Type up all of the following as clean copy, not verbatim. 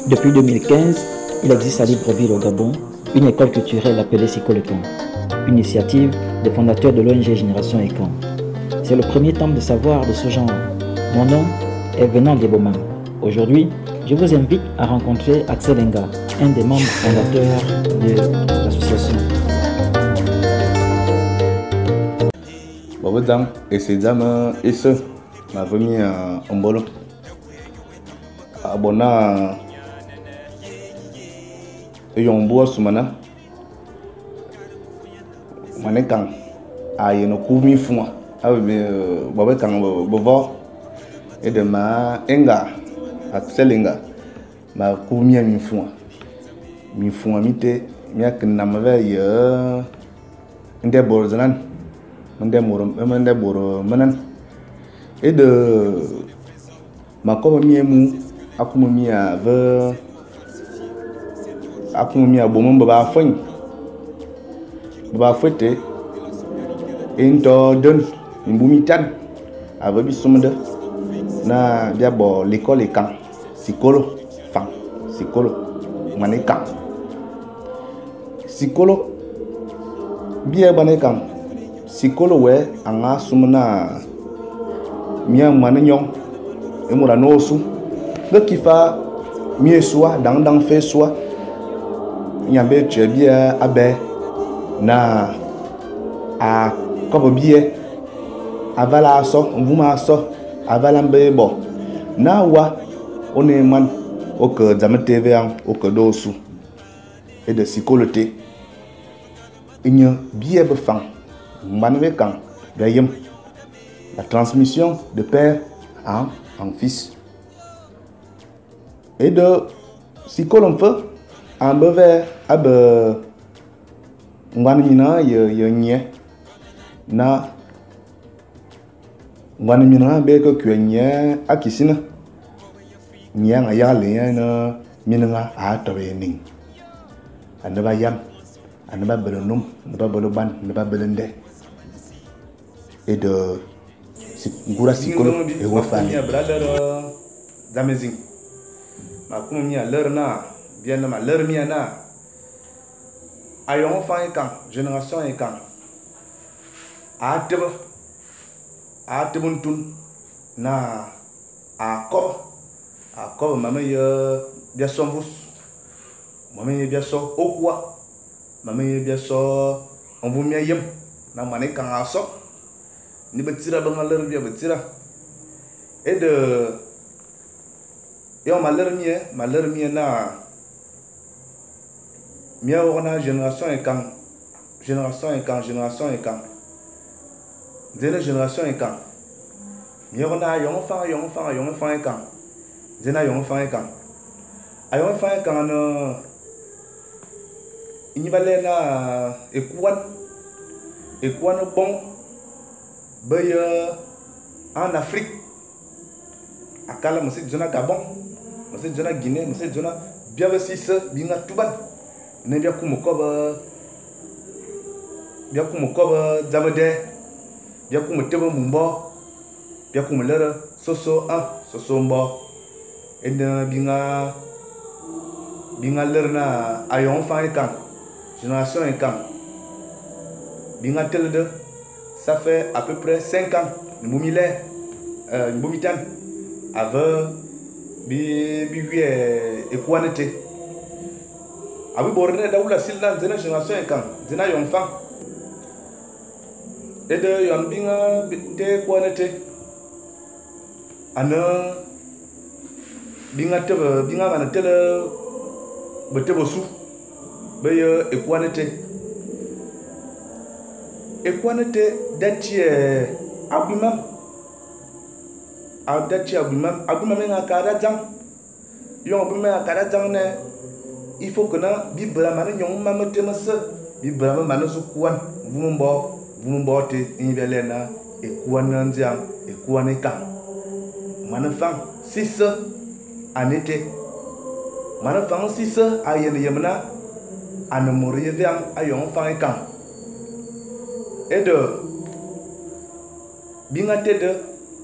Depuis 2015, il existe à Libreville au Gabon une école culturelle appelée Sikolo Ekang, une initiative des fondateurs de l'ONG Génération Ekang. C'est le premier temple de savoir de ce genre. Mon nom est Venant Liebomam. Aujourd'hui, je vous invite à rencontrer Axel Enga, un des membres fondateurs de l'association. Bobedzang ése dzam ése ma ve mia mbôlô. A bo naa éyong mbu wa sumana moan ékang a yiène ku minfua abe bo bekang bevokh éde ma Enga Axel Enga ma ku mia minfua. Minfua mité mia ke name ve ye nde bôr dzenan, nde môr nde bôr menan. Éde ma kobe mia ému akumu mia ve akumu mia bôm mbemba afuèñ. Mbemba afuèñ té é nto den mimbu mitan ave bi sum de na bia bo l'école ékang sikolo fang sikolo moan ékang sikolo bia boan ékang sikolo wè a nga sum na mia moan nyong é môr a ne ôsu nge ki fa mia ésua dang dang fe ésua nyambe twiè bia abè na a kobe bie aval a so mvum a so aval a mbe bo na wa ô ne moan ô ke dzam té ve ô ke do ôsu éde sikolo té nye bie befang mban bekang bia yem la transmission de père en fils éde sikolo mfe a mbe ve abe ngoan mina ye ye nye na ngoan mina be ke kwe nye akisina nye nga yale nye na mina nga a tobe ning ane ba yam ane ba bele num ane ba bele ban ane ba bele nde éde ngura sikolo e wo fani dzam ézing ma kumu mia lere na bien na ma lere mia na ayong fang ékang génération ékang a tebe ntun na a kobe mame ye bia so mvus mame ye bia so okua mame ye bia so mvum mia yem na moan ékang a so ni betsira be nga lere bia betsira éde éyong ma lere mie na mia wokh na génération ékang génération ékang génération ékang ndzene génération ékang mia wokh na ayong fang ayong fang ayong fang ékang ndzene ayong fang ékang ayong fang ékang ane nyi ba lere na ékouan ékouan bong be ye en Afrique akala me se dzô na Gabon me se dzô na Guinée me se dzô na bia besise bi nga tuban ne bia kumu kobe dzam dè bia kumu tebe mumbo bia kumu lere soso 1 soso mbo ene bi nga lere na ayong fang ékang génération ékang bi nga tele de ça fait à peu près 5 ans mbu mi lè mbu mi tan ave bi bi wi ékouane té abi borne da wula silna nzena génération ékang nzena ayong fang éde yon bi nga te ékouane té ane bi nga tebe bi nga mana tele betebe su be ye ékouane té ékouane té datie abuimam a datie abuimam abuimam nga ka da dzang yon abuimam nga ka da dzang ne il faut que na bi bela mana nyong mam te mese bi bela mana zu kouan mvum mbo te nyi bia le na ékouane ndziang ékouane ékang mana fang 6 anete mana fang 6 a yene yemna ane môr ye veang ayong fang ékang éde bi nga te de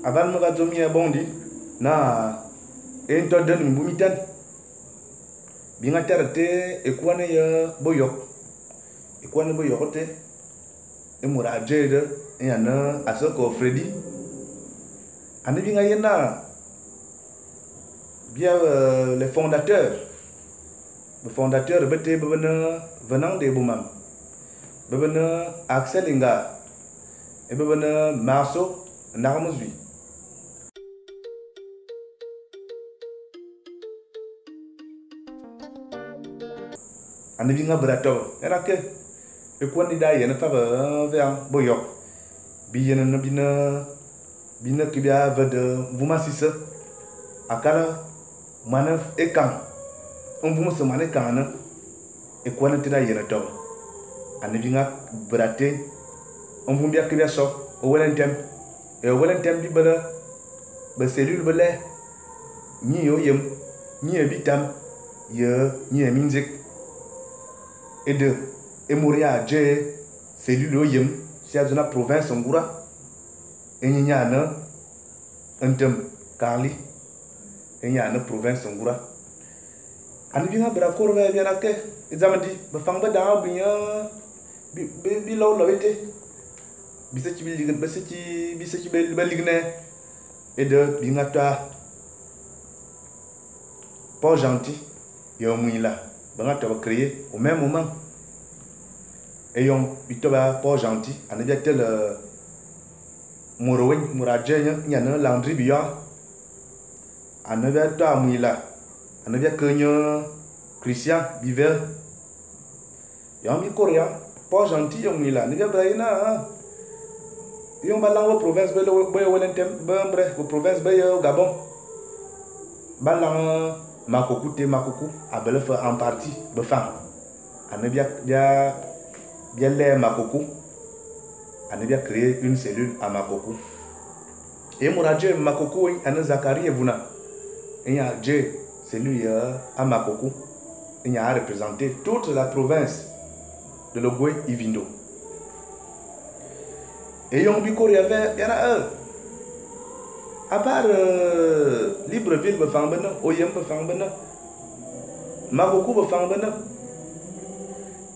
aval me va dzô mia bon di na é nto den mimbu mitan. Bi nga tare té ékôane ya boyok. Ékôane boyok té é môr a dze de énye ane a se ko Freddy. Ane bi nga yen na bia les fondateurs. Les fondateurs bete be bene venant de Boumam. Be bene Axel Inga et be bene Marceau Ndarmozui. Ane bi nga bera tobe era ke ékôane da yene fa be vean boyok. Bi yene ne bi ne bi ne ki bia ve de mvuma sise akala mana ekang mvuma se mana ekang ne ékôane te da yene tobe. Ane bi nga bera te mvum bia ki bia so o wele ntem e o wele ntem bi bele be cellule bele ni yo yem ni e bitam ye ni e minzik. Et de Emoria dje cellule oyem si a zona province ngura enyinya na ntem Carly enya na province ngura ani bi nga bra korve bi na ke ezamdi ba fang ba da bi ya bi bi law la wete bi se ci bi lig ba se ci bi se ci ba ligne et de bi nga ta Port Gentil yo muila ba nga ta créer au même moment. Ayant bitoba Port Gentil ane bia tel morowen moradje nya na Landry Biya ane bia ta muila ane bia kenya Christian Bivel ya mi Korea Port Gentil yo muila ane bia braina yon ba lango province be be welentem be mbre province be yo Gabon ba lang Makokou te Makokou abele fa en partie be fam ane bia bia bien l'air Makokou a bien créé une cellule à Makokou. Et mon Dieu Makokou ane Zakari Evuna et a Dieu cellule à Makokou et a représenté toute la province de l'Ogooué Ivindo. Et yon bi kori avait y en a un à part Libreville be fang bena Oyem be fang bena Makokou be fang bena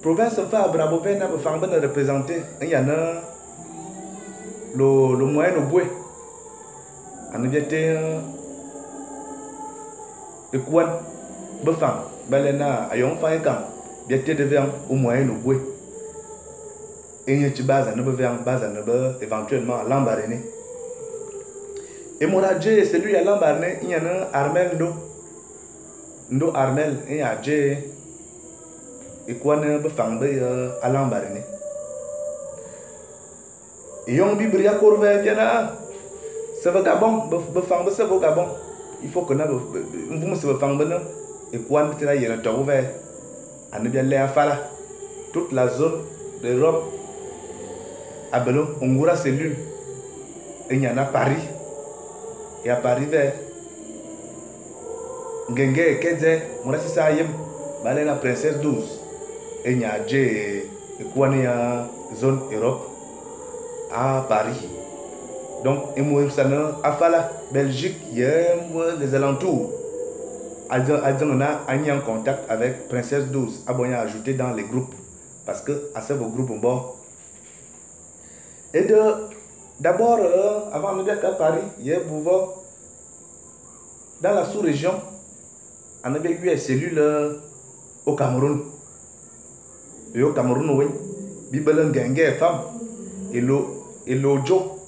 province fa Brabovena be fang bena représenté il y en a le moyen Ogooué ane bien té ekwan be fang balena ayon fa ekam bien té devant au moyen Ogooué et il y a base ne be base ne be éventuellement Lambaréné. Et mon Dieu c'est lui à Lambaréné il y en a Armel ndo ndo Armel et a Dieu et quoi ne be fang be à Lambaréné. Et yon bi bria korve bien na ça va Gabon be fang be ça va Gabon il faut que na vous se fang be na et quoi ne t'a yena to ve ane bien le afala toute la zone d'Europe abelo ngura cellule et il y en a Paris et à Paris vers ngenge kedze murasi sa yem bale la princesse 12 et il y a Dje et quoi ya zone Europe à Paris. Donc et moi ça na afala Belgique yem les alentours on a mis en contact avec princesse 12 a bon ajouté dans les groupes parce que à ce groupe bon. Et de d'abord avant de dire qu'à Paris il y a Beauvau dans la sous-région on avait eu une cellule au Cameroun. Et au Cameroun oui bibelen genge femme et lo et lojo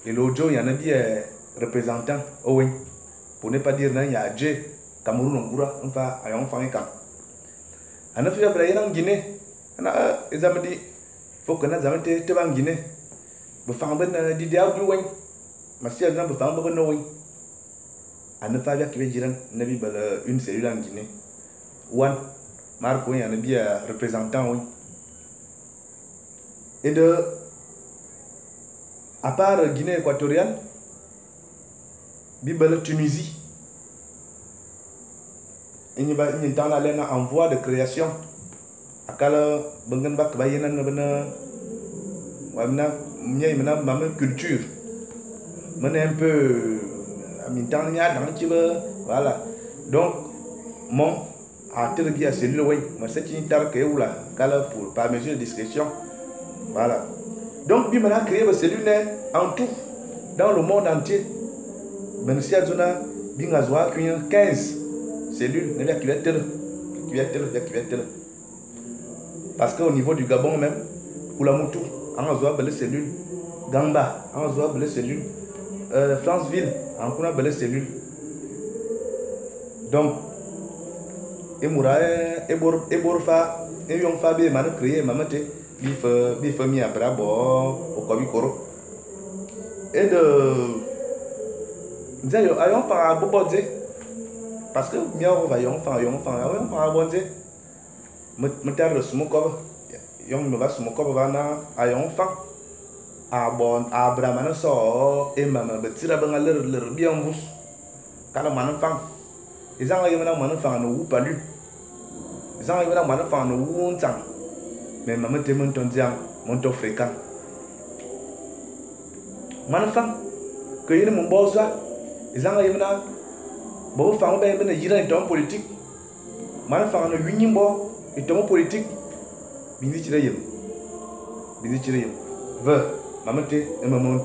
et lojo il y en a bien représentant oh oui pour ne pas dire non il y a Dje Cameroun ngura on va ayon fa ka ana fi abra en Guinée ana ezamdi faut que na zamante te ban Guinée be fang ben di dia bi wen ma si na be fang be no wen ana fa bia ki jiran na bi bala une cellule en Guinée wan Marco y en a bien représentant oui. Et de à part Guinée équatoriale bi bala Tunisie il y a en voie de création akala bengen bak bayenan na bena wamna ñey mena ma culture mena un peu mintan nya dans ci ba voilà. Donc mon A tele bia cellule wèñ, me se ki tar ke wula kala pour par mesure de discrétion. Voilà. Donc bi mana créer ba cellule en tout dans le monde entier. Ben si azona bi nga zwa 15 cellules ne bia ki tele ki tele bia ki tele. Parce que au niveau du Gabon même, Koulamoutou, on a zwa belle cellule, Gamba, on a zwa belle cellule, Franceville, on a belle cellule. Donc et moura et bor et borfa et yon fa be man créer mamate bi fa mi abra bo o ko bi koro et de nzayo ayon fa bobodze parce que mi o va yon fa yon fa yon fa bonze me tar le sumo ko yon me va sumo ko va na ayon fa a bon abra man so e mama betira ba ngaler ler bien vous kala man fa izanga yemana man fa no wu palu izanga yemana man fa no wu ntang mais maman te mon tondiang mon to fréquent man fa que yene mon boza izanga yemana bo fa be be na yira ton politique man fa no winyimbo e ton politique bindi chire yem bindi chire yem ve maman te e maman.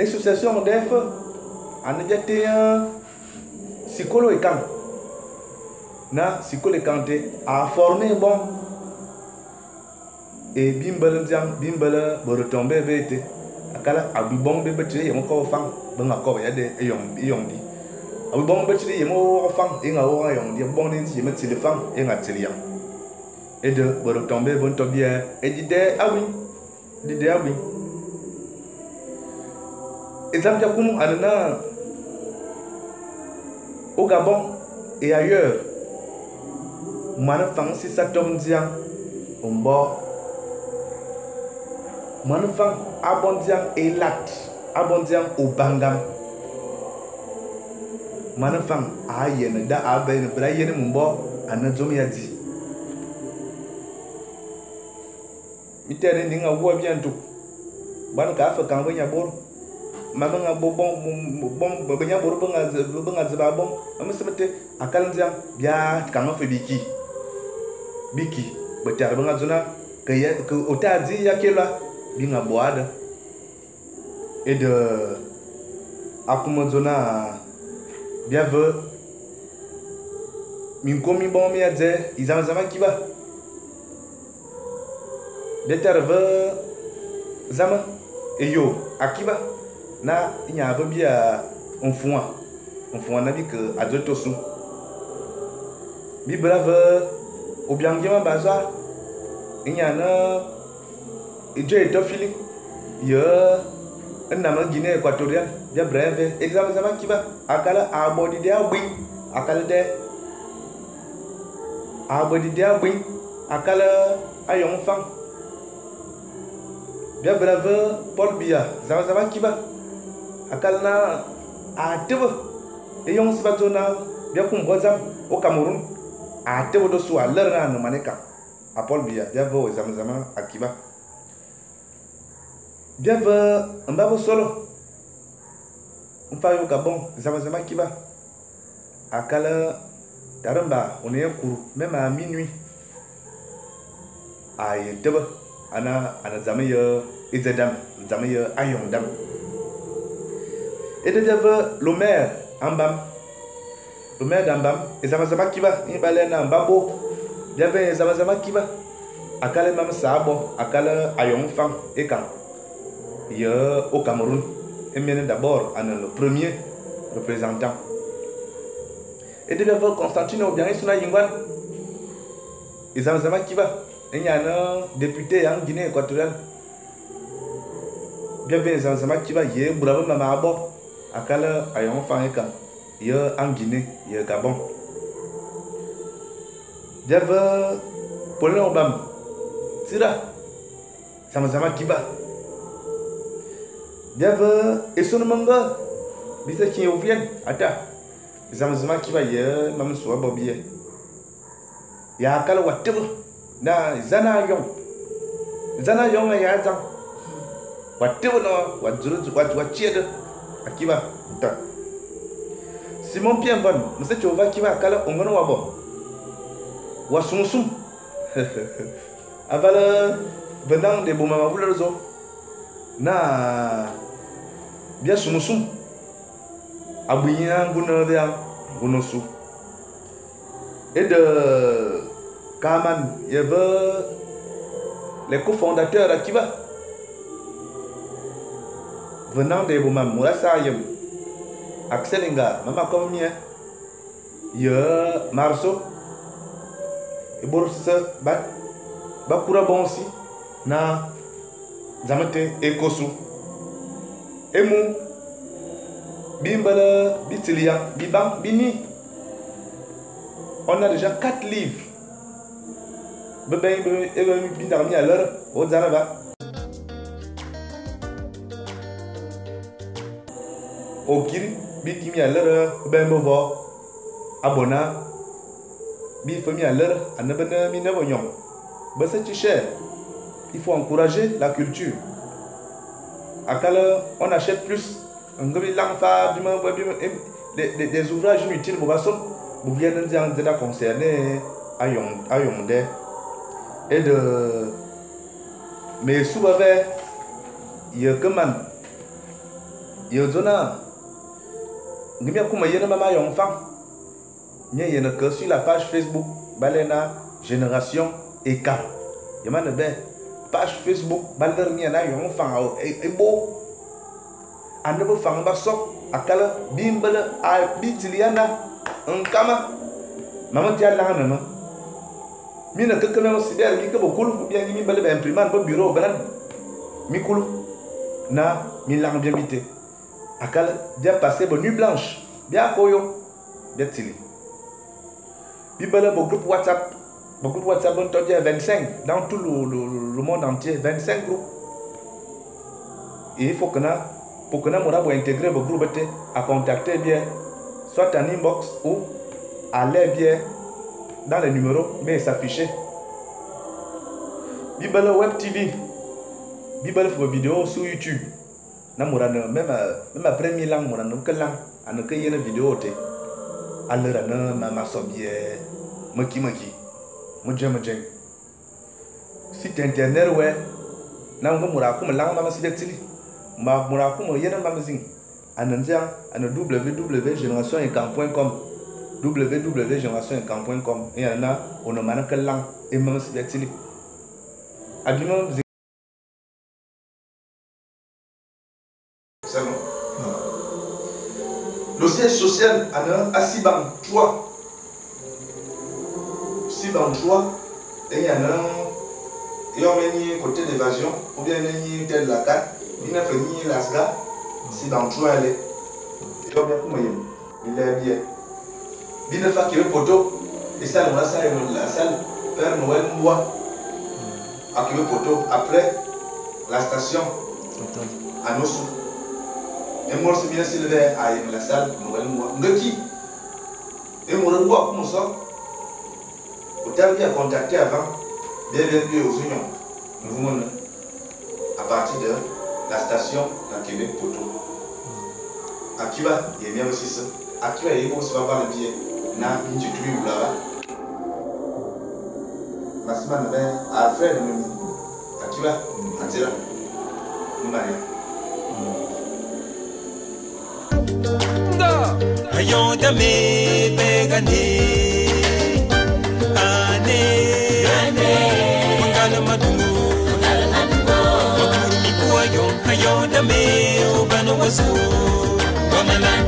Association def anajate sikolo ekang na sikolo ekante a formé bon et bimbele ndiang bimbele borotombe bete akala abibon be betire yemo ko fang benga ko ya de eyong eyong di abibon betire yemo fang enga o ayong di bon ndi yemo tile fang enga tile yang et de borotombe bon to bien et di de awi di de awi. Exemple comme anana au Gabon et ailleurs, man fang si sa tom diang ombo man fang abondiang elat abondiang obangam man fang ayene da aben bra yene mumbo anadzom ya di mitere ninga wo bientôt ban ka fa kan nya bor mama nga bo bon bon benya bor benga ziba bon mama sebete akal nziang bia kanga fe biki biki betar benga zona ke ya ke otadi ya kela binga boada et de akuma zona bia ve minkomi bon mi adze izama zama kiba betar ve zama eyo akiba na inya ve bia mfua na bi ke adotosu bi brave obiangema baza inya na eje etofili ye na ma Guinée équatoriale bia brave examen zama kiba akala abodi de abwi akala de abodi de abwi akala ayon fang bia brave Paul Biya zama zama kiba akal na atebe eyong sibatona bia kumboza au Cameroun atebe do so aler na no maneka a Paul Biya bia vo zama zama akiba bia ve mbabo solo mfa yo Gabon zama zama kiba akala taramba on est couru même à minuit ay tebe ana ana zama ye izedam zama ye ayong dam. Et de le maire Ambam, le maire d'Ambam, et Zamazama Kiba, il balène en babo, il y avait Zamazama Kiba, akale même sabo, akale ayon fang et quand il y a au Cameroun, et bien d'abord, en le premier représentant. Et de Constantine Obiang suna yingwan. Ezam akiba. Il y a un député en Guinée équatoriale. Bienvenue Zamzama Kiba, il y a Bravo Mama Abo. Akala ayon fan il y a en Guinée, il y a Gabon. Bienvenue Paulin Obam. Tira. Zamzama Kiba. Bienvenue Esson Manga. Bisa qui vient. Ata. Zamzama Kiba, il y a Mam Soua Bobier. Il y a Akala Watebo. Na zana yong ya zang wa tebo no wa zuru wa chiede akiba ta Simon Pierre Van monsieur Chova kiba kala ongono wa bo wa sumsum avala venant de bomama vulezo na bien sumsum abuya nguna ya ngunosu et de Kaman, il y avait les cofondateurs Akiba. Venant de Bomam, Mourassa Yem, Axel Inga, Mama Komien, il y a Marceau, et Bourse, Bakura Bonsi, Na Zamate Ekosu. Emu, Bimbala, Bitilia, Bibang, Bini. On a déjà 4 livres. Bébé, bébé, à l'heure, au Zarava. Au Kiri, Bikimi à l'heure, Ben Bovo, Abona, Bifami à l'heure, à Nabana Minavognon. C'est cher. Il faut encourager la culture. À quelle heure on achète plus des ouvrages inutiles, vous venez de concerner à Yondé. Et de mais souvent il y a comment il y a zona il y a comme il y a maman enfant il y a que sur la page Facebook balena génération Ekam il y a une page Facebook balena na enfant et beau ane fang ba so akala bimbala a bitiliana nkama maman tia la na mina kekele o sider mi ke bokulu bien mi bale ba imprimante ba bureau banan mi kulu na mi lang bien bité akala bien passé bonne nuit blanche bien koyo bien tili bi bale bo groupe WhatsApp bon to bien 25 dans tout le monde entier 25 groupes et il faut que na pour que na mora bo intégrer bo groupe te à contacter bien soit en inbox ou aller bien dans les numéros, mais s'afficher. Bibala Web TV, Bibala pour vidéo sur YouTube. Na mora même après 1000 ans, mora no kelang, ana ke yene vidéo te. Alera na mama sobie, maki maki, moje moje. Site internet ouais, na ngo mora ko lang mama sidetili. Ma mora ko mo yene mama zing. Ananzia ana www.generationekam.com www.generationekam.com et ana ono mana kelang e mama sidetili. Abima c'est bon. Le siège social à Sibang 3. Sibang 3, et il y en a un côté d'évasion, ou bien il y a tel la 4, il y a un lasga, Sibang 3 elle est. Et on il est bien. Bien fait qu'il y a un poteau, et ça, on a ça, la salle, Père Noël Mboua, à qui le poteau, après la station, à Nossou. Et moi, c'est bien Sylvain à la salle, Noël Mboua. Qui? Et moi, comment ça? Au terme bien contacté avant, bien bien aux unions. Nous à partir de la station dans Québec Poteau. À Cuba, il y a bien aussi ça. À Cuba, il y a aussi va le billet. Na, il y a tout là-bas. Ma semaine Alfred, à Cuba, à Tira. Nous marions. Ayondame begane ane ane mangala madungu makuru mikuwa yo ayondame obano wasu wamalan.